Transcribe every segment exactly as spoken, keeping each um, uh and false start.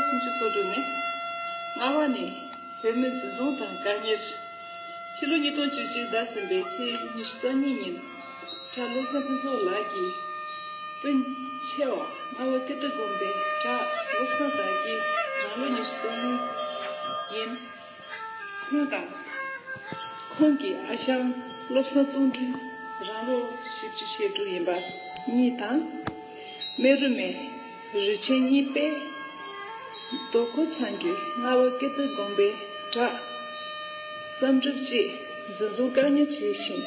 སུམ་ཅུ་སོ་དྲུག་ནས། ལྔ་པ་ནས་བོད་མི་འཛིན་བཟུང་དང་བཀག་ཉར། ཕྱི་ལོ་ཉིས་སྟོང་བཅུ་གཅིག་ཟླ་གསུམ་པའི་ཚེས་ཉི་ཤུ་རྩ་གཉིས་ཉིན། གྲྭ་བློ་བཟང་ཕུན་ཚོགས་ལགས་ཀྱི་སྤུན་ཆེ་བ་རྔ་བ་ཀིརྟི་དགོན་པའི་གྲྭ་བློ་བཟང་དར་རྒྱས་རང་ལོ་ཉི་ཤུ་རྩ་གཉིས་ཡིན། ཁོང་དང་། ཁོང་གི་ཨ་ཞང་བློ་བཟང་བརྩོན་འགྲུས་རང་ལོ་བཞི་བཅུ་ཞེ་དྲུག་ཡིན་པ་གཉིས་དང་། རྨེ་རུ་མའི་རུས་ཆེན་གཉིས་པས་རྡོ་སྐོར་ཚང་གི་རྔ་བ་ཀིརྟི་དགོན་པའི་གྲྭ་བསམ་གྲུབ་བཅས་འཛིན་བཟུང་བཀག་ཉར་བྱས་ཤིང་།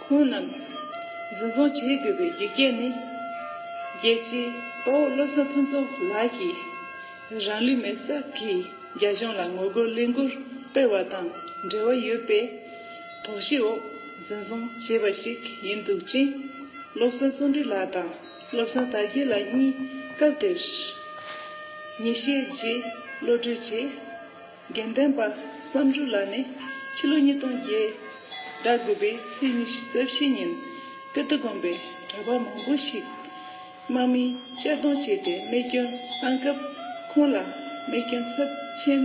ཁོང་རྣམས་འཛིན་བཟུང་བྱེད་དགོས་པའི་རྒྱུ་རྐྱེན་ནི། རྒྱལ་གཅེས་དཔའ་བོ་བློ་བཟང་ཕུན་ཚོགས་ལགས་ཀྱིས་རང་ལུས་མེར་བསྲེགས་ཀྱིས་རྒྱ་གཞུང་ལ་ངོ་རྒོལ་ལས་འགུལ་སྤེལ་བ་དང་འབྲེལ་བ་ཡོད་པའི་དོགས་གཞིའི་འོག་འཛིན་བཟུང་བྱས་པ་ཞིག་ཡིན་འདུག་ཅིང་། བློ་བཟང་བརྩོན་འགྲུས་ལགས་དང་བློ་བཟང་དར་རྒྱས་ལགས་གཉིས་སྐབས་དེར་ཉེས་ཤས་རྗེས་གློད་གྲོལ་བྱས། དགེ་འདུན་པ་བསམ་གྲུབ་ལགས་ནས་ཕྱི་ལོ་ཉིས་སྟོང་བརྒྱད་ཟླ་དགུ་པའི་ཚེས་ཉི་ཤུ་རྩ་བཞི་ཉིན་ཀིརྟི་དགོན་པའི་གྲྭ་པ་མང་པོ་ཞིག་དམག་མིས་གཅར་རྡུང་བྱས་ཏེ་རྨས་སྐྱོན་བཏང་སྐབས་ཁོང་ལ་རྨས་སྐྱོན་ཚབས་ཆེན་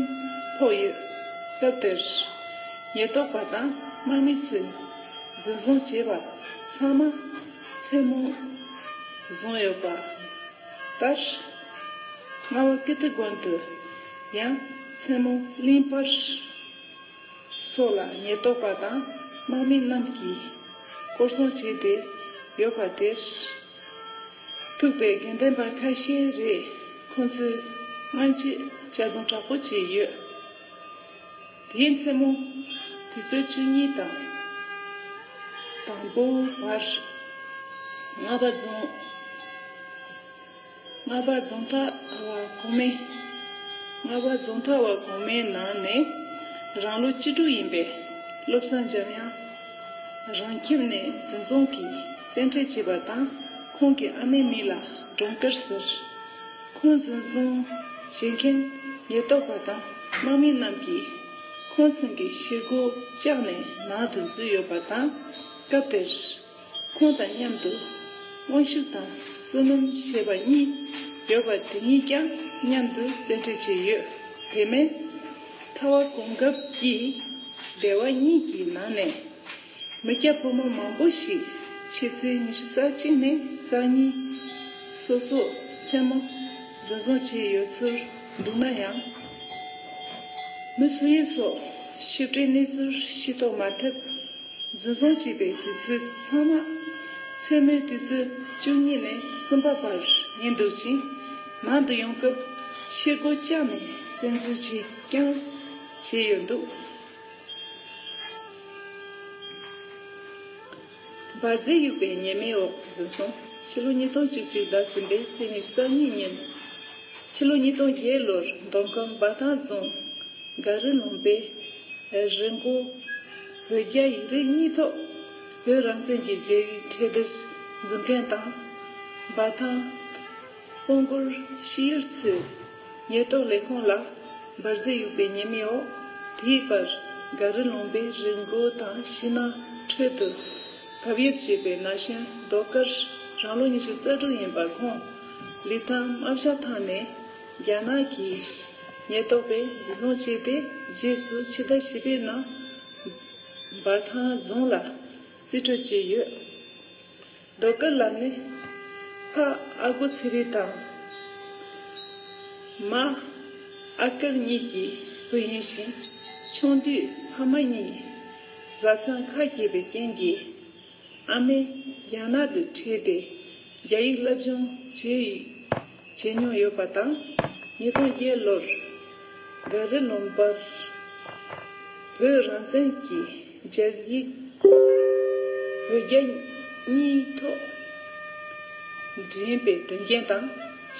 ཕོག་ཡོད། སྐབས་དེར་ཉེན་རྟོག་པ་དང་དམག་མི་ཚོས་འཛིན་བཟུང་བྱས་པ་ཚང་མ་མཚན་རྨོངས་བཟུང་ཡོད་པ་ལྟར། རྔ་བ་ཀིརྟི་དགོན་དུ་ཡང་མཚན་མོ་གླིང་པར་སོགས་ལ་ཉེན་རྟོག་པ་དང་དམག་མི་རྣམས་ཀྱིས་སྐོར་སྲུང་བྱས་ཏེ་ཡོད་པ་དེར་ཐུག་པའི་དགེ་འདུན་པ་ཁ་ཤས་རེས་ཁོང་ཚོའི་སྔ་ཕྱི་གཅར་རྡུང་དྲག་པོ་བྱས་ཡོད། དེའི་མཚན་མོ་དུས་ཚོད་བཅུ་གཉིས་དང་དང་པོ་བར་རྔ་བ་རྫོང་། རྔ་བ་རྫོང་མཐའ་བ་གོང་མའི། རྔ་བ་རྫོང་མཐའ་བ་གོང་མའི་ནང་ནས་རང་ལོ་བཅུ་དྲུག་ཡིན་པའི་བློ་བཟང་འཇམ་དབྱངས་རང་ཁྱིམ་ནས་འཛིན་བཟུང་གིས་བཙན་ཁྲིད་བྱས་པ་དང་ཁོང་གི་ཨ་མའི་མིང་ལ་སྒྲོལ་དཀར་ཟེར། ཁོང་འཛིན་བཟུང་བྱེད་མཁན་ཉེན་རྟོག་པ་དང་དམག་མི་རྣམས་ཀྱིས་ཁོང་ཚང་གི་ཕྱི་སྒོ་བཅག་ནས་ནང་དུ་འཛུལ་ཡོད་པ་དང་སྐབས་དེར། ཁོང་དང་མཉམ་དུ་དབང་ཕྱུག་དང་བསོད་ནམས་ཞེས་པ་གཉིས་ཡོད་པ་དེ་གཉིས་ཀྱང་མཉམ་དུ་བཙན་ཁྲིད་བྱས་ཡོད། དེ་མིན། མཐའ་བ་གོང་འགབ་ཀྱི་སྡེ་བ་གཉིས་ཀྱི་ནང་ནས་མི་སྐྱ་ཕོ་མོ་མང་པོ་ཞིག་ཕྱི་ཚེས་ཉི་ཤུ་རྩ་གཅིག་ནས་རྩ་གཉིས་སོ་སོ་མཚན་མོ་འཛིན་བཟུང་བྱས་ཡོད་ཚུལ་འདུག་ན་ཡང་། མི་སུ་ཡིན་སོགས་ཞིབ་ཕྲའི་གནས་ཚུལ་ཤེས་རྟོགས་མ་ཐུབ། འཛིན་བཟུང་བྱས་པའི་དུས་ཚོད་ཚང་མ་མཚན་མོའི་དུས་ཚོད་བཅུ་གཉིས་ནས་གསུམ་པ་བར་ཡིན་འདུག་ཅིང་། ནང་དུ་ཡོང་སྐབས་ཕྱི་སྒོ་བཅག་ནས་བཙན་འཛུལ་བྱས་ཀྱང་བྱས་ཡོད་འདུག་འབར་རྫས་གཡུགས་པའི་ཉེས་མིང་འོག་འཛིན་བཟུང་། ཕྱི་ལོ་ཉིས་སྟོང་བཅུ་གཅིག་ཟླ་གསུམ་པའི་ཚེས་ཉི་ཤུ་རྩ་གཉིས་ཉིན། ཕྱི་ལོ་ཉིས་སྟོང་བརྒྱད་ལོར་མདོ་ཁམས་འབའ་ཐང་རྫོང་། ག་རི་ལུང་པའི་རི་མགོ་བོད་རྒྱ་ཡིག་རིགས་གཉིས་ཐོག་བོད་རང་བཙན་གྱི་རྒྱ་ཡིག་འཕྲེད་དར་འཛུགས་མཁན་དང་། འབའ་ཐང་སྤོ་སྒུར་ཤེས་ཡོན་ཚོས་ཉེན་རྟོག་ལས་ཁུངས་ལ་འབར་རྫས་གཡུགས་པའི་ཉེས་མིང་འོག་དེའི་བར་ག་རི་ལུང་པའི་རི་མགོ་དང་ཤིང་ནགས་ཁྲོད་དུ་བབ་ཡིབ་བྱས་པའི་ན་གཞོན་རྡོ་དཀར་རང་ལོ་ཉི་ཤུ་རྩ་དྲུག་ཡིན་པ་ཁོང་ལི་ཐང་རྨ་བྱ་ཐང་ནས། རྒྱ་ནག་གི་ཉེན་རྟོག་པས་འཛིན་བཟུང་བྱས་ཏེ་རྗེས་སུ་ཕྱི་ཟླ་བཞི་པའི་ནང་འབའ་ཐང་རྫོང་ལ་རྩིས་སྤྲོད་བྱས་ཡོད། རྡོ་དཀར་ལགས་ནི་ཕ་ཨ་ཁུ་ཚེ་རིང་དང་མ་ཨ་དཀར་གཉིས་ཀྱི་བུ་ཡིན་ཞིང་། ཆུང་དུས་ཕ་མ་གཉིས་བཟའ་ཚང་ཁ་གྱེས་པའི་རྐྱེན་གྱིས། ཨ་མས་རྒྱ་ནག་ཏུ་ཁྲིད་དེ་རྒྱ་ཡིག་བསླབ་སྦྱོང་བྱས་བྱས་མྱོང་ཡོད་པ་དང་། ཉིས་སྟོང་བརྒྱད་ལོར་ག་རི་ལུང་པར་བོད་རང་བཙན་གྱི་རྒྱ་ཡིག་བོད་རྒྱ་གཉིས་ཐོག་འགྲིམས་པའི་དོན་རྐྱེན་དང་།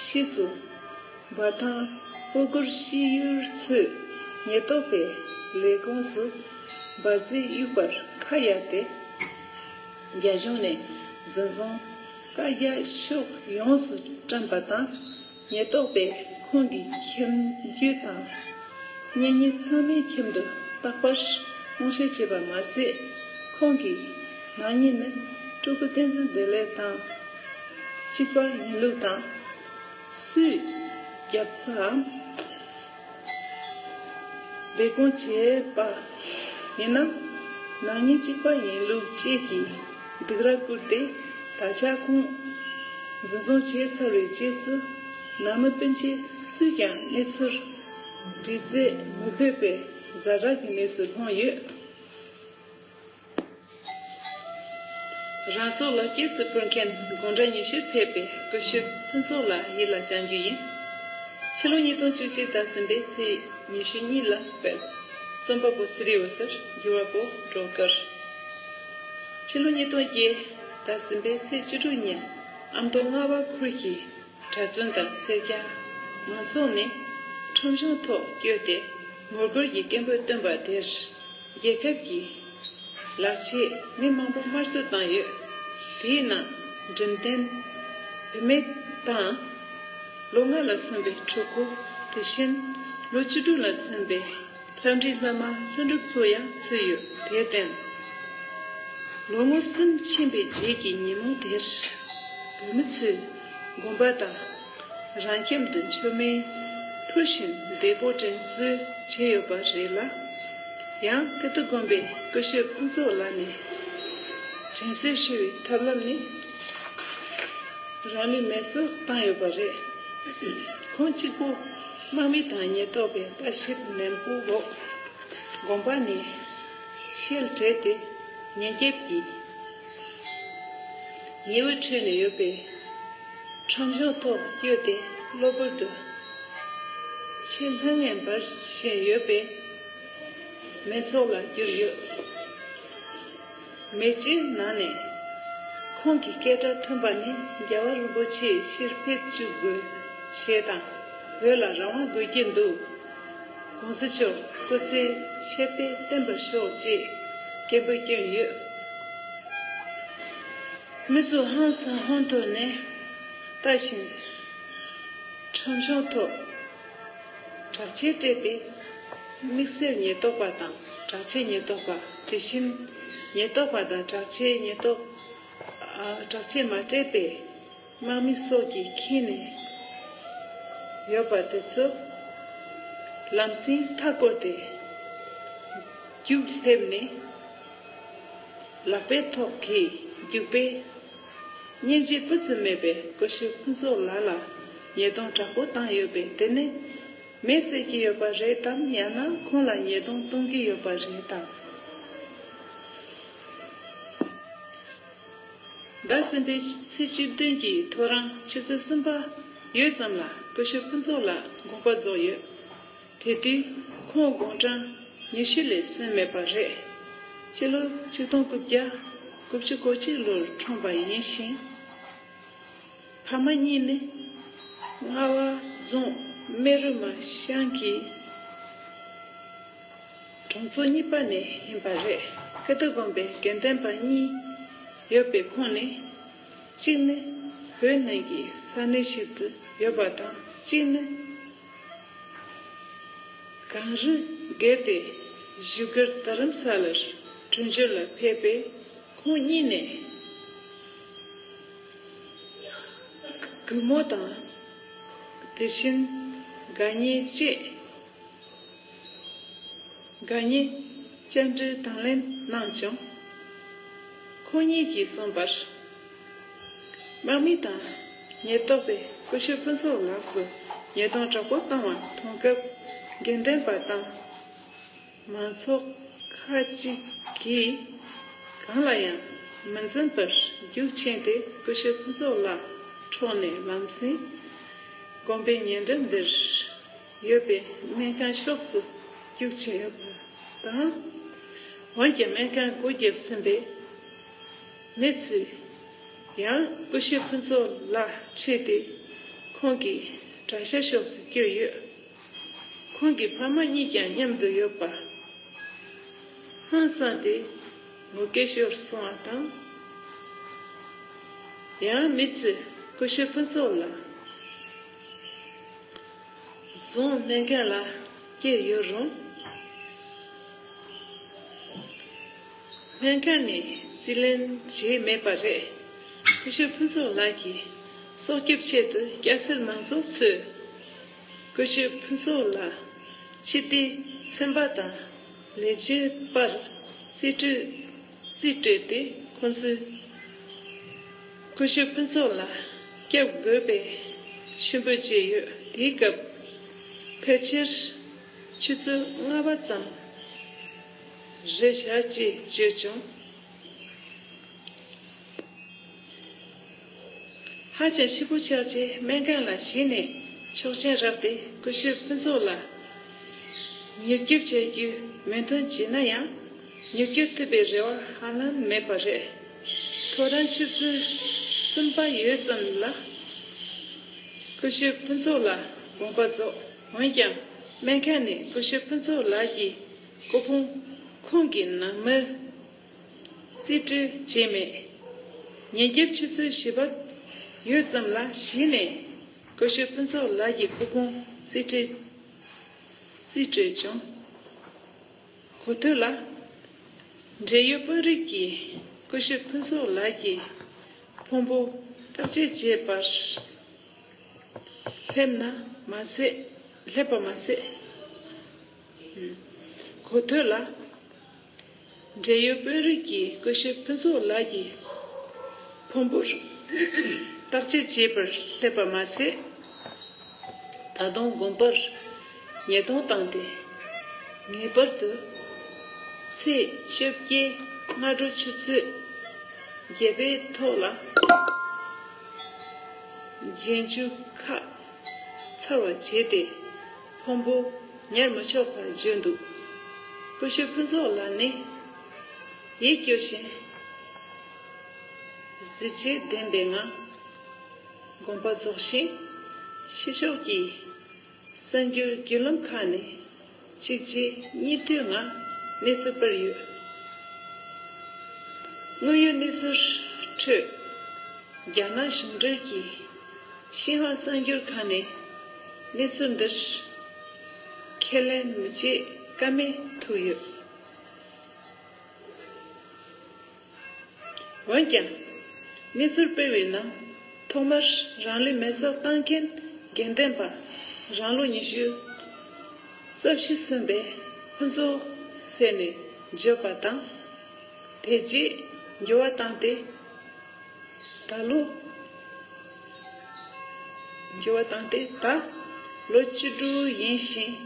ཕྱིས་སུ་འབའ་ཐང་སྤོ་སྒུར་ཤེས་ཡོན་ཚོས་ཉེན་རྟོག་པའི་ལས་ཁུངས་སུ་འབར་རྫས་གཡུགས་པར་ཁ་གཡར་ཏེ། རྒྱ་གཞུང་ནས་འཛིན་བཟུང་བཀའ་རྒྱ་ཤོག་ཡོངས་སུ་བཀྲམ་པ་དང་། ཉེན་རྟོག་པས་ཁོང་གི་ཁྱིམ་རྒྱུད་དང་གཉེན་ཉེ་ཚང་མའི་ཁྱིམ་དུ་རྟག་པར་དབང་བཤེར་བྱས་པ་མ་ཟད། ཁོང་གི་ནག་ཉེས་ནི་སྤྲུལ་སྐུ་བསྟན་འཛིན་བདེ་ལེགས་དང་གཅིག་པ་ཡིན་ལུགས་དང་། སུས་ རྒྱབ་རྩ། སྦས་སྐུང་བྱས་པ་ཡིན་ན། ནག་ཉེས་གཅིག་པ་ཡིན་ལུགས་བཅས་ཀྱི་སྡིགས་ར་བསྐུལ་ཏེ། ད་ཆ་ཁོང་འཛིན་བཟུང་བྱས་ཚར་བའི་རྗེས་སུ། ནང་མི་སྤུན་མཆེད་སུས་ཀྱང་གནས་ཚུལ་དྲི་རྩད་མི་ཕོད་པའི་ཛ་དྲག་གི་གནས་སུ་ལྷུང་ཡོད། རང་སྲོག་ལ་སྐྱབས་སུ་ཕུལ་མཁན་དགུང་གྲངས་ཉི་ཤུར་ཕེབས་པའི་སྐུ་ཞབས་ཕུན་ཚོགས་ལགས་ཡིད་ལ་བཅངས་རྒྱུ་ཡིན། ཕྱི་ལོ་ཉིས་སྟོང་བཅུ་གཅིག་ཟླ་གསུམ་པའི་ཚེས་ཉི་ཤུ་གཉིས་ལ་སྤེལ། རྩོམ་པ་པོ་ཚེ་རིང་འོད་ཟེར། འགྱུར་བ་པོ་སྒྲོལ་དཀར། ཕྱི་ལོ་ཉིས་སྟོང་བརྒྱད་ཟླ་གསུམ་པའི་ཚེས་བཅུ་དྲུག་ཉིན། ཨ་མདོ་རྔ་བ་ཁུལ་གྱི་གྲྭ་བཙུན་དང་སེར་སྐྱ་མང་ཚོགས་ནས་ཁྲོམ་གཞུང་ཐོག་བསྐྱོད་དེ། ངོ་རྒོལ་གྱི་སྐད་འབོད་བཏོན་པ་དེར། རྒྱལ་ཁབ་ཀྱི་ལག་ཆས་མི་མང་པོ་དམར་གསོད་བཏང་ཡོད། དེའི་ནང་འགྲེམས་སྟོན་བུད་མེད་དང་། ལོ་ལྔ་ལ་སོན་པའི་ཕྲུ་གུ། དེ་བཞིན་ལོ་བཅུ་དྲུག་ལ་སོན་པའི་ལྷ་འབྲིང་ལྷ་མ་ལྷུན་གྲུབ་ཚོ་ཡང་ཚུད་ཡོད། དེར་བརྟེན། ལོ་ངོ་གསུམ་ཕྱིན་པའི་རྗེས་ཀྱི་ཉིན་མོ་དེར། བོད་མི་ཚོས་དགོན་པ་དང་། རང་ཁྱིམ་དུ་མཆོད་མེ་ཕུལ་བཞིན་འདས་པོ་དྲན་གསོ་བྱས་ཡོད་པ་རེད་ལ། ཡང་ཀིརྟི་དགོན་པའི་སྐུ་ཞབས་ཕུན་ཚོགས་ལགས་ནས་དྲན་གསོ་ཞུ་བའི་ཐབས་ལམ་ནི། རང་ལུས་མེ་སྲེག་བཏང་ཡོད་པ་རེད། ཁོང་གཅིག་པུ་དམག་མི་དང་ཉེན་རྟོག་པའི་ལྟ་ཞིབ་ནན་པོའི་འོག་དགོན་པ་ནས་ཕྱིར་བྲོས་ཏེ། ཉིན་རྒྱབ་ཀྱི་ཉི་འོད་འཕྲོས་ནས་ཡོད་པའི་ཁྲོམ་གཞུང་ཐོག་བསྐྱོད་དེ། གློ་བུར་དུ་ཕྱི་ལྷང་ངེར་འབར་བཞིན་ཡོད་པའི་མེ་ཚོགས་ལ་གྱུར་ཡོད། མེ་ལྕེའི་ནང་ནས་ཁོང་གི་སྐད་སྒྲ་ཐོན་པ་ནི། རྒྱལ་བ་རིན་པོ་ཆེ་ཕྱིར་ཕེབས་བཅུག་དགོས་ཞེས་དང་། བོད་ལ་རང་དབང་དགོས་ཀྱི་འདུག། གོང་ས་མཆོག་སྐུ་ཚེ་ཞབས་པད་བརྟན་པར་ཤོག་ཅེས་སྐད་འབོད་བསྐྱོན་ཡོད། མི་ཚོས་ཧང་སང་ཧོན་ཐོར་ནས་ལྟ་བཞིན། ཁྲོམ་གཞུང་ཐོག་དྲག་ཆས་སྤྲས་པའི་དམིགས་བསལ་ཉེན་རྟོག་པ་དང་། དྲག་ཆས་ཉེན་རྟོག་པ། དེ་བཞིན་ཉེན་རྟོག་པ་དང་། དྲག་ཆས་ཉེན་རྟོག་ཨ། དྲག་ཆས་མ་སྤྲས་པའི་དམག་མི་སོགས་ཀྱིས་ཁྱེར་ནས་ཡོད་པ་དེ་ཚོ་ལམ་སེང་མཐའ་བསྐོར་ཏེ་རྒྱུགས་ལྷེབས་ནས། ལག་པའི་ཐོག་གི་རྒྱུག་པས་སྙིང་རྗེ་སྤུ་ཙམ་མེད་པའི་སྐུ་ཞབས་ཕུན་ཚོགས་ལགས་ལ་ཉེས་རྡུང་དྲག་པོ་བཏང་ཡོད་པས། དེ་ནི་མེ་བསད་ཀྱི་ཡོད་པ་རེད་དམ། ཡང་ན་ཁོང་ལ་ཉེས་རྡུང་གཏོང་གི་ཡོད་པ་རེད་དམ། ཟླ་གསུམ་པའི་ཚེས་བཅུ་བདུན་གྱི་ཐོ་རངས་ཆུ་ཚོད་གསུམ་པ་ཡོལ་ཙམ་ལ་སྐུ་ཞབས་ཕུན་ཚོགས་ལགས་དགོངས་པ་རྫོགས་ཡོད། དེ་དུས་ཁོང་དགུང་གྲངས་ཉི་ཤུ་ལས་སོན་མེད་པ་རེད། ཕྱི་ལོ་ཆིག་སྟོང་དགུ་བརྒྱ་དགུ་བཅུ་གོ་གཅིག་ལོར་འཁྲུངས་པ་ཡིན་ཞིང་། ཕ་མ་གཉིས་ནི་རྔ་བ་རྫོང་སྨན་རི་མ་ཤང་གི་གྲོང་ཚོ་གཉིས་པ་ནས་ཡིན་པ་རེད། ཀིརྟི་དགོན་པའི་དགེ་འདུན་པ་གཉིས་ཡོད་པའི་ཁོངས་ནས། གཅིག་ནི་བོད་ནང་གི་ས་གནས་ཤིག་ཏུ་ཡོད་པ་དང་། གཅིག་ནི་གངས་རི་བརྒལ་ཏེ་བཞུགས་སྒར་རྡ་རམ་ས་ལར་བྲོས་བྱོལ་ལ་ཕེབས་པས། ཁོང་གཉིས་ནས་གུས་མོ་དང་། དེ་བཞིན་དགའ་ཉེ་བཅས། དགའ་ཉེ་བཅར་འདྲིར་དང་ལེན་གནང་བྱུང་། ཁོང་ཉིད་ཀྱིས་གསུངས་པར། དམག་མི་དང་ཉེན་རྟོག་པས་སྐུ་ཞབས་ཕུན་ཚོགས་ལགས་སུ་ཉེས་རྡུང་དྲག་པོ་བཏང་བ་མཐོང་སྐབས། དགེ་འདུན་པ་དང་མང་ཚོགས་ཁག་ཅིག་གིས་གང་ལ་ཡང་མི་འཛེམ་པར་རྒྱུགས་ཕྱིན་ཏེ། སྐུ་ཞབས་ཕུན་ཚོགས་ལགས་འཕྲོག་ནས་ལམ་སེང་དགོན་པའི་ཉེ་འགྲམ་འདིར་ཡོད་པའི་སྨན་ཁང་ཕྱོགས་སུ་རྒྱུགས་ཕྱིན་ཡོད་པ་དང་། འོན་ཀྱང་སྨན་ཁང་སྒོ་བརྒྱབ་ཟིན་པས། མི་ཚོས་ཡང་སྐུ་ཞབས་ཕུན་ཚོགས་ལགས་ཁྲིད་དེ་ཁོང་གི་གྲྭ་ཤག་ཕྱོགས་སུ་བསྐྱོད་ཡོད། ཁོང་གི་ཕ་མ་གཉིས་ཀྱང་མཉམ་དུ་ཡོད་པ། ཧང་སངས་ཏེ་ངུ་སྐད་ཤོར་སོང་བ་དང་། ཡང་མི་ཚོས་སྐུ་ཞབས་ཕུན་ཚོགས་ལགས་རྫོང་སྨན་ཁང་ལ་བསྐྱལ་ཡོད་རུང་། སྨན་ཁང་ནས་རྩིས་ལེན་བྱས་མེད་པ་རེད། སྐུ་ཞབས་ཕུན་ཚོགས་ལགས་ཀྱི་སྲོག་སྐྱོབ་ཆེད་དུ་སྐྱ་སེར་མང་ཚོགས་ཚོས། སྐུ་ཞབས་ཕུན་ཚོགས་ལགས་སྤྱི་བདེ་ཚན་པ་དང་ལས་བྱེད་པར་རྩིས་སྤྲོད་རྩིས་སྤྲོད་དེ་ཁོང་ཚོས་སྐུ་ཞབས་ཕུན་ཚོགས་ལགས་སྐྱོབ་དགོས་པའི་ཞུ་འབོད་བྱས་ཡོད། དེའི་སྐབས་ཕལ་ཆེར་ཆུ་ཚོད་ལྔ་པ་ཙམ་རེད་བཞག་ཅེས་བརྗོད་བྱུང་། ཧ་ཅང་ཕྱི་པོ་ཆགས་རྗེས་སྨན་ཁང་ལ་གཞི་ནས་ཆོག་མཆན་རག་སྟེ་སྐུ་ཞབས་ཕུན་ཚོགས་ལ་མྱུར་སྐྱོབ་བྱ་རྒྱུའི་མོས་མཐུན་བྱས་ན་ཡང་མྱུར་སྐྱོབ་ཐུབ་པའི་རེ་བ་ཧ་ལམ་མེད་པ་རེད། ཐོ་རངས་ཆུ་ཚོད་གསུམ་པ་ཡོལ་ཙམ་ལ་སྐུ་ཞབས་ཕུན་ཚོགས་ལགས་དགོངས་པ་རྫོགས། འོན་ཀྱང་སྨན་ཁང་ནས་སྐུ་ཞབས་ཕུན་ཚོགས་ལགས་ཀྱི་སྐུ་ཕུང་ཁོང་གི་ནང་མིར་རྩིས་སྤྲོད་བྱས་མེད། ཉིན་རྒྱབ་ཆུ་ཚོད་བཞི་པ་ཡོལ་ཙམ་ལ་གཞི་ནས་སྐུ་ཞབས་ཕུན་ཚོགས་ལགས་ཀྱི་སྐུ་ཕུང་རྩིས་སྤྲོད་རྩིས་སྤྲོད་བྱུང་། གོ་ཐོས་ལ། འབྲེལ་ཡོད་དཔོན་རིགས་ཀྱིས་སྐུ་ཞབས་ཕུན་ཚོགས་ལགས་ཀྱི་ཕུང་པོ་བརྟག་དཔྱད་བྱས་པར། སླེབས་ན་མ་ཟད། སླེབས་པ་མ་ཟད། གོ་ཐོས་ལ། འབྲེལ་ཡོད་དཔོན་རིགས་ཀྱིས་སྐུ་ཞབས་ཕུན་ཚོགས་ལགས་ཀྱི་ཕུང་པོར་བརྟག་དཔྱད་བྱས་པར་སླེབས་པ་མ་ཟད། ད་དུང་དགོན་པར་ཉེས་རྡུང་བཏང་སྟེ། ངེས་པར་དུ་ཚེས་བཅོ་བརྒྱད་སྔ་དྲོ་ཆུ་ཚོད་བརྒྱད་པའི་ཐོག་ལ་རྗེས་འཇུག་ཁག་ཚར་བ་བྱས་ཏེ་ཕུང་པོ་ཉར་མི་ཆོག་པར་བརྗོད་འདུག་སྐུ་ཞབས་ཕུན་ཚོགས་ལགས་ནི་ཡིད་སྐྱོ་ཞིང་གཟི་བརྗིད་ལྡན་པའི་ངང་དགོངས་པ་རྫོགས་ཤིང་། ཕྱི་ཕྱོགས་ཀྱི་གསར་འགྱུར་བརྒྱུད་ལམ་ཁག་ནས་གཅིག་རྗེས་གཉིས་མཐུད་ངང་གནས་ཚུལ་སྤེལ་ཡོད། དངོས་ཡོད་གནས་ཚུལ་ཁྲོད། རྒྱ་ནག་གཞུང་འབྲེལ་གྱི་ཤིན་ཧྭ་གསར་འགྱུར་ཁང་ནས་གནས་ཚུལ་འདིར་ཁས་ལེན་མི་བྱེད་ཀ་མེད་ཐུག་ཡོད། འོན་ཀྱང་། གནས་ཚུལ་སྤེལ་བའི་ནང་ཐོག་མར་རང་ལུས་མེ་སྲེག་བཏང་མཁན་དགེ་འདུན་པ་རང་ལོ་ཉི་ཤུ་རྩ་བཞི་སོན་པའི་ཕུན་ཚོགས་ཟེར་ནས་བརྗོད་པ་དང་། དེ་རྗེས་འགྱུར་བ་བཏང་སྟེ། ད་ལོ། འགྱུར་བ་བཏང་སྟེ་ད་ལོ་བཅུ་དྲུག་ཡིན་ཞིང་།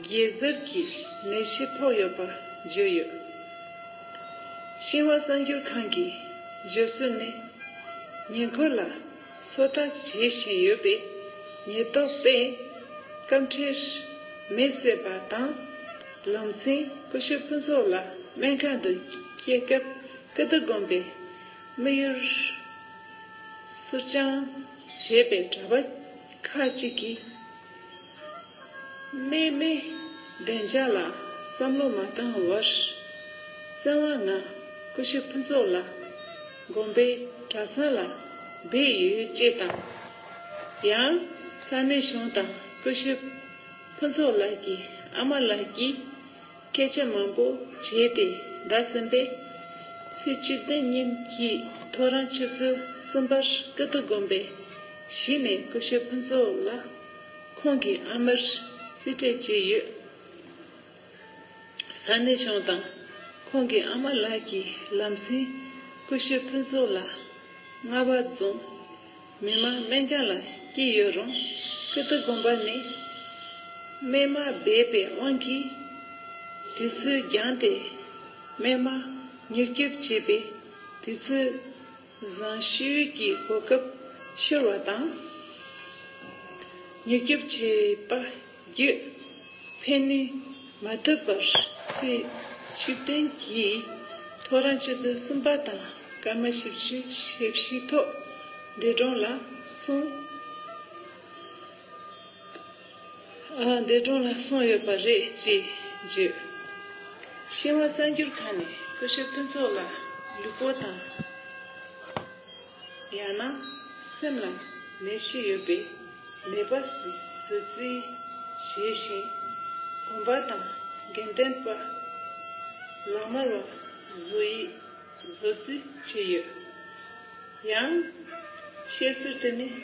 གེ་སར་གྱི་ནད་གཞི་ཕོག་ཡོད་པ་བརྗོད་ཡོད། ཤིན་ཧྭ་གསར་འགྱུར་ཁང་གིས་བརྗོད་ཚུལ་ནི། ཉེ་འཁོར་ལ་སོ་ལྟ་བྱེད་བཞིན་ཡོད་པའི་ཉེན་རྟོག་པས་སྐབས་འཕྲལ་མེ་བསད་པ་དང་། ལམ་སེང་སྐུ་ཞབས་ཕུན་ཚོགས་ལགས་སྨན་ཁང་དུ་སྐྱེལ་སྐབས་ཀིརྟི་དགོན་པའི་དམིགས་ཡུལ་གསུར་བཅངས་བྱས་པའི་གྲྭ་པ་ཁག་ཅིག་གིས། རྨེག་མེད་བདེ་འཇགས་ལ་བསམ་བློ་མ་བཏང་བར། བཙན་དབང་ངང་སྐུ་ཞབས་ཕུན་ཚོགས་ལགས་དགོན་པའི་གྲྭ་ཚང་ལ་སྦས་ཡོད་ཅེས་དང་། ཡང་ས་གནས་གཞུང་དང་སྐུ་ཞབས་ཕུན་ཚོགས་ལགས་ཀྱི་ཨ་མ་ལགས་ཀྱིས་སྐད་ཆ་མང་པོ་བྱས་ཏེ་བརྡ་ཟིན་པས། ཚེས་བཅུ་བདུན་ཉིན་གྱི་ཐོ་རངས་ཆུ་ཚོད་གསུམ་པར་ཀིརྟི་དགོན་པའི་གཞི་ནས་སྐུ་ཞབས་ཕུན་ཚོགས་ལགས་ཁོང་གི་ཨ་མར་རྩིས་སྤྲད་བྱས་ཡོད། ས་གནས་གཞུང་དང་ཁོང་གི་ཨ་མ་ལགས་ཀྱིས་ལམ་སེང་སྐུ་ཞབས་ཕུན་ཚོགས་ལགས་རྔ་བ་རྫོང་མི་མང་སྨན་ཁང་ལ་སྐྱེལ་ཡོད་རུང་། ཀིརྟི་དགོན་པ་ནས་རྨས་མ་སྦས་པའི་དབང་གིས་དུས་ཚོད་འགྱངས་ཏེ་རྨས་མ་མྱུར་སྐྱོབ་བྱེད་པའི་དུས་ཚོད་བཟང་ཤོས་ཀྱི་གོ་སྐབས་ཤོར་བ་དང་། མྱུར་སྐྱོབ་བྱས་པ་བརྒྱུད། ཕན་ནུས་མ་ཐོབ་པར་ཚེས་བཅུ་བདུན་གྱི་ཐོ་རངས་ཆུ་ཚོད་གསུམ་པ་དང་སྐར་མ་བཞི་བཅུ་ཞེ་བཞི་ཐོག་འདས་གྲོངས་ལ་སོང་། ཨ། འདས་གྲོངས་ལ་སོང་ཡོད་པ་རེད་ཅེས་བརྗོད། ཤིན་ཧྭ་གསར་འགྱུར་ཁང་ནས་སྐུ་ཞབས་ཕུན་ཚོགས་ལ་ལུས་པོ་དང་། ཡང་ན་སེམས་ལ་ནད་གཞི་ཡོད་པའི་ནད་པ་བཟོ་བཟོ་རྩིས་བྱས་ཤིང་། དགོན་པ་དང་དགེ་འདུན་པ་ལག་དམར་བ་བཟོ་ཡིག་བཟོ་རྩིས་བྱས་ཡོད། ཡང་བཤད་སྲོལ་དེ་ནི་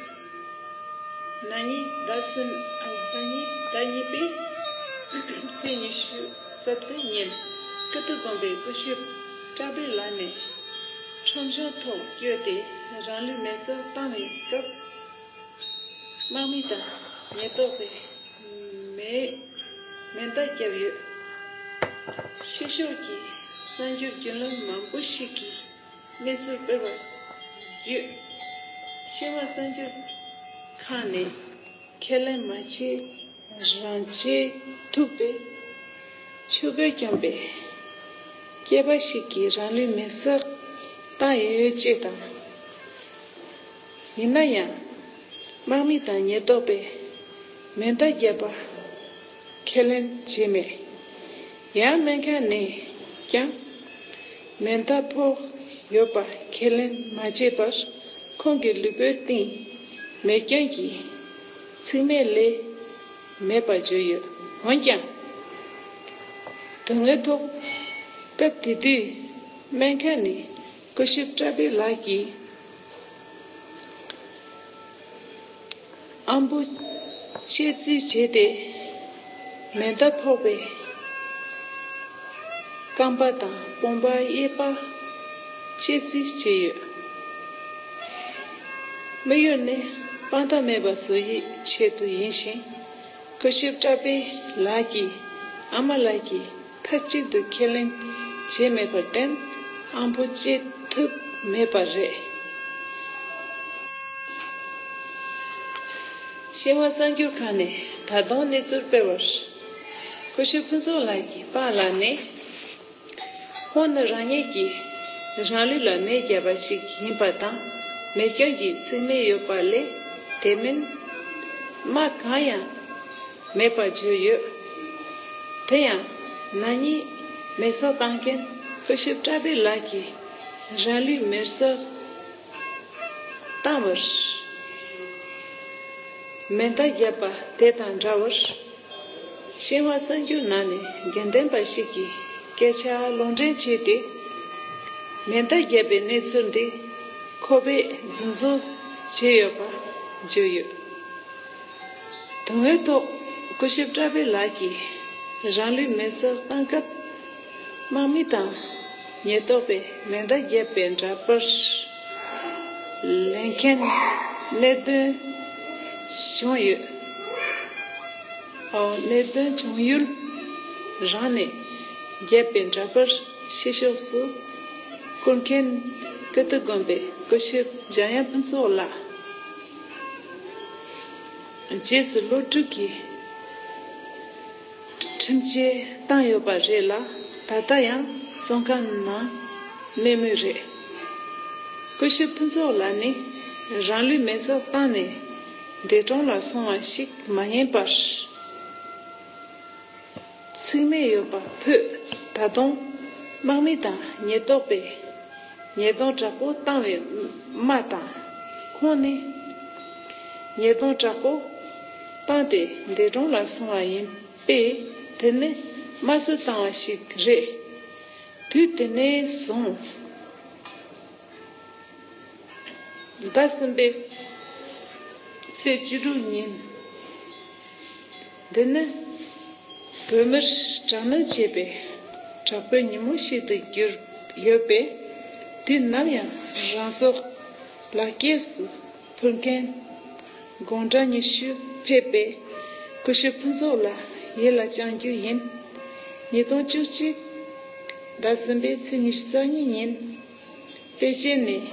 ན་ནིང་ཟླ་གསུམ། ཨ། ན་ནིང་ཟླ་གཉིས་པའི་ཚེས་ཉི་ཤུ་རྩ་བདུན་ཉིན། ཀིརྟི་དགོན་པའི་སྐུ་ཞབས་བཀྲ་བྷེ་ལགས་ནས་ཁྲོམ་གཞུང་ཐོག་བསྐྱོད་དེ་རང་ལུས་མེར་སྲེག་བཏང་བའི་སྐབས། དམག་མི་དང་ཉེན་རྟོག་པས་མེ་མེ་མདའ་བརྒྱབ་ཡོད། ཕྱི་ཕྱོགས་ཀྱི་གསར་འགྱུར་བརྒྱུད་ལམ་མང་པོ་ཞིག་གིས་གནས་ཚུལ་སྤེལ་བར་བརྒྱུད། ཤེས་དབང་གསར་འགྱུར་ཁང་ནས་ཁས་ལེན་མ་བྱས། རང་ཆེས་ཐུག་པའི་ཆོས་གོས་གྱོན་པའི་སྐྱེས་པ་ཞིག་གིས་རང་ལུས་མེར་སྲེག་བཏང་ཡོད་ཅེས་དང་། ཡིན་ན་ཡང་། དམག་མི་དང་ཉེན་རྟོག་པས་མེ་མདའ་བརྒྱབ་པ་ཁས་ལེན་བྱས་མེད། ཡང་སྨན་ཁང་ནས་ཀྱང་མེ་མདའ་ཕོག་ཡོད་པ་ཁས་ལེན་མ་བྱས་པར། ཁོང་གི་ལུས་པོའི་སྟེང་མེ་སྐྱོན་གྱི་ཚིགས་མེད་ལས་མེད་པར་བརྗོད་ཡོད། འོན་ཀྱང་། དོན་དངོས་ཐོག་སྐབས་དེ་དུས་སྨན་ཁང་ནས་སྐུ་ཞབས་བཀྲ་བྷེ་ལགས་ཀྱིས་ཨམ་བུ་བཅད་རྩིས་བྱས་ཏེ། མེ་མདའ་ཕོག་པའི་རྐང་པ་དང་དཔུང་པ་གཡས་པ་བཅད་རྩིས་བྱས་ཡོད། དམིགས་ཡུལ་ནི་དཔང་རྟགས་མེད་པ་བཟོ་ཡི་ཆེད་དུ་ཡིན་ཞིང་། སྐུ་ཞབས་བཀྲ་བྷེ་ལགས་ཀྱི་ཨ་མ་ལགས་ཀྱིས་མཐའ་གཅིག་ཏུ་ཁས་ལེན་བྱས་མེད་པར་བརྟེན། ཨམ་བུ་བཅད་ཐུབ་མེད་པ་རེད། ཤེས་དབང་གསར་འགྱུར་ཁང་ནས་ད་དུང་གནས་ཚུལ་སྤེལ་བར། སྐུ་ཞབས་ཕུན་ཚོགས་ལགས་ཀྱི་པཱ་ལགས་ནས། ཁོང་ནི་རང་ཉིད་ཀྱིས་རང་ལུས་ལ་མེ་བརྒྱབ་པ་ཞིག་ཡིན་པ་དང་། མེ་སྐྱོན་གྱི་ཚིགས་མེད་ཡོད་པ་ལས་དེ་མིན་རྨ་གང་ཡང་མེད་པར་བརྗོད་ཡོད། དེ་ཡང་ན་ནིང་མེ་སྲེག་བཏང་མཁན་སྐུ་ཞབས་བཀྲ་བྷེ་ལགས་ཀྱིས་རང་ལུས་མེར་སྲེག་བཏང་བར་མེ་མདའ་བརྒྱབ་པ་དེ་དང་འདྲ་བར། ཤེས་དབང་གསར་འགྱུར་ནང་ནས་དགེ་ལྡན་པ་ཞིག་གིས་སྐད་ཆ་ལུང་འདྲེན་བྱས་ཏེ། མེ་མདའ་བརྒྱབ་པའི་གནས་ཚུལ་འདི་ཁོ་པས་རྫུན་བཟོ་བྱས་ཡོད་པ་བརྗོད་ཡོད། དོན་དངོས་ཐོག་སྐུ་ཞབས་བཀྲ་བྷེ་ལགས་ཀྱིས་རང་ལུས་མེར་སྲེག་བཏང་སྐབས། དམག་མི་དང་ཉེན་རྟོག་པས་མེ་མདའ་བརྒྱབ་པའི་འདྲ་པར་ལེན་མཁན་གནད་དོན་བྱུང་ཡོད། ཨོ། གནད་དོན་བྱུང་ཡུལ་རང་ནས་བརྒྱབ་པའི་འདྲ་པར་ཕྱི་ཕྱོགས་སུ་བསྐུར་མཁན་ཀིརྟི་དགོན་པའི་སྐུ་ཞབས་འཇམ་དབྱངས་ཕུན་ཚོགས་ལགས། རྗེས་སུ་ལོ་དྲུག་གི་ཁྲིམས་ཆད་བཏང་ཡོད་པ་རེད་ལ། ད་ལྟ་ཡང་བཙོན་ཁང་ནང་གནས་མུས་རེད། སྐུ་ཞབས་ཕུན་ཚོགས་ལགས་ནི་རང་ལུས་མེ་སྲེག་བཏང་ནས་འདས་གྲོངས་ལ་སོང་བ་ཞིག་མ་ཡིན་པར། ཚིག་མེད་ཡོད་པ་ཕུད། ད་དུང་དམག་མི་དང་ཉེན་རྟོག་པས་ཉེས་རྡུང་དྲག་པོ་བཏང་བའི་རྨ་དང་། ཁོང་ནི་ཉེས་རྡུང་དྲག་པོ་བཏང་སྟེ་འདས་གྲོངས་ལ་སོང་བ་ཡིན་པས། དེ་ནི་དམར་གསོད་བཏང་བ་ཞིག་རེད། དུས་དེ་ནས་བཟུང་། ཟླ་གསུམ་པའི་ཚེས་བཅུ་དྲུག་ཉིན། འདི་ནི་བོད་མིར་དྲག་གནོན་བྱེད་པའི་དྲག་པོའི་ཉིན་མོ་ཞིག་ཏུ་གྱུར་ཡོད་པས། དུས་ནམ་ཡང་རང་སྲོག་ལག་སྐྱེས་སུ་ཕུལ་མཁན་དགུང་གྲངས་ཉི་ཤུ་ཕེབས་པའི་སྐུ་ཞབས་ཕུན་ཚོགས་ལ་ཡིད་ལ་བཅངས་རྒྱུ་ཡིན། ཉིས་སྟོང་བཅུ་གཅིག་ཟླ་གསུམ་པའི་ཚེས་ཉི་ཤུ་རྩ་གཉིས་ཉིན། པེ་ཅིན་ནས་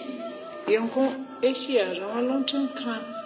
ཡོང་ཁུངས་ཨེ་ཤེ་ཡ་རང་དབང་རླུང་འཕྲིན་ཁང་